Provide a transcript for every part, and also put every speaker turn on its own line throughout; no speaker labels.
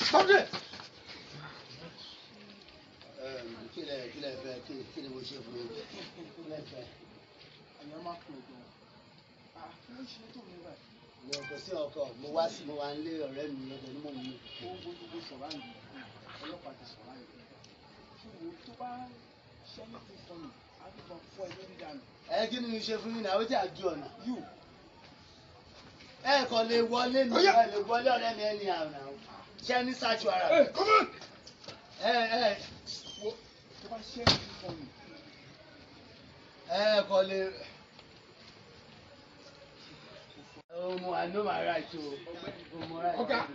Stop there.
Kí lẹ fẹ́, kí ni mo ṣe fún yín? Kí lẹ fẹ́?
Àyà máa kún ẹ̀gbọ́n. Ah, kí ló ṣe tó ní báyìí?
Mo kò sí ọkọ, mo wá sí, mo wà nílé ọ̀rẹ́ mi lọ́dọ̀ ní mò ń mú.
Ó gbogbo sọ̀rọ̀ àyè, ọlọ́pàá ti sọ̀rọ̀ àyè. Ṣùgbọ́n tó bá ṣẹ́ ní ti sọnù, á ti bọ̀ fọ́ ẹ lórí dànù.
Ẹ kí ni mo ṣe fún yín náà? Ó ti àjù ọ̀nà.
You.
Ẹ kàn lè wọlé mi,
Oya.
ẹ lè wọlé ọ̀rẹ́ mi ẹni àrùn àwọn. Ṣé ẹ ní ṣáàtú ara mi?
Hey, come on.
Ẹ ẹ
Wo tó bá ṣẹ́ ní ti sọnù.
Ẹ kàn lè. Omo, I know my right o. Omo right.
Oga.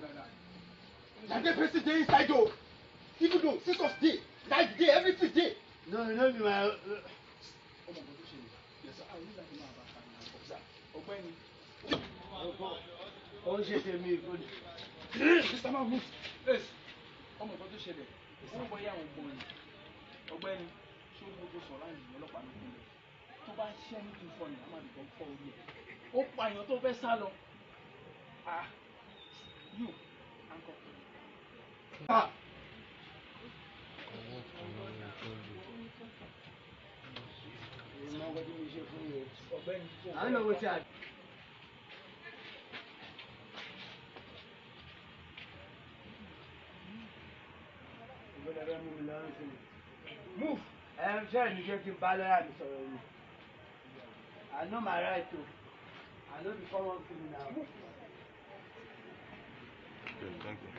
Na the person dey inside o. Even though scissors dey, knife dey, everything dey.
No, no be my.
Ọmọ nǹkan tó ṣẹlẹ̀.
Yes, sir.
Àwọn onílàtí máa bá a ọ̀gbẹ́ni.
Ó ń ṣe tèmi ìfúnni.
Mr. Man, move. Yes. Ọmọ nǹkan tó ṣẹlẹ̀. Wọ́n bọ yá àwọn ọgbọ́n ni. Ọ̀gbẹ́ni, ṣé ó gbogbo sọ̀rọ̀ àyè ọlọ́pàá ló kúnlẹ̀? Tó bá ṣẹ́ ní kí n fọ́ ni, a máa dìbọn fọ́ orí ẹ̀. Ó pa èèyàn tó fẹ́ sá lọ. Ah, you, anchor.
Ah.
Ìmọ̀ ọkọ tí mo ṣe fún yín o.
Ọ̀gbẹ́ni,
I don't know wetin I. Ìgbọ́dọ̀ fẹ́ mú mi lọ́rùn sí mi.
Move.
Ẹ ṣe é ní ṣé kí n bá lọ́yà mi sọ̀rọ̀ ni. I know my right o. I no be common criminal.
Okay, thank you.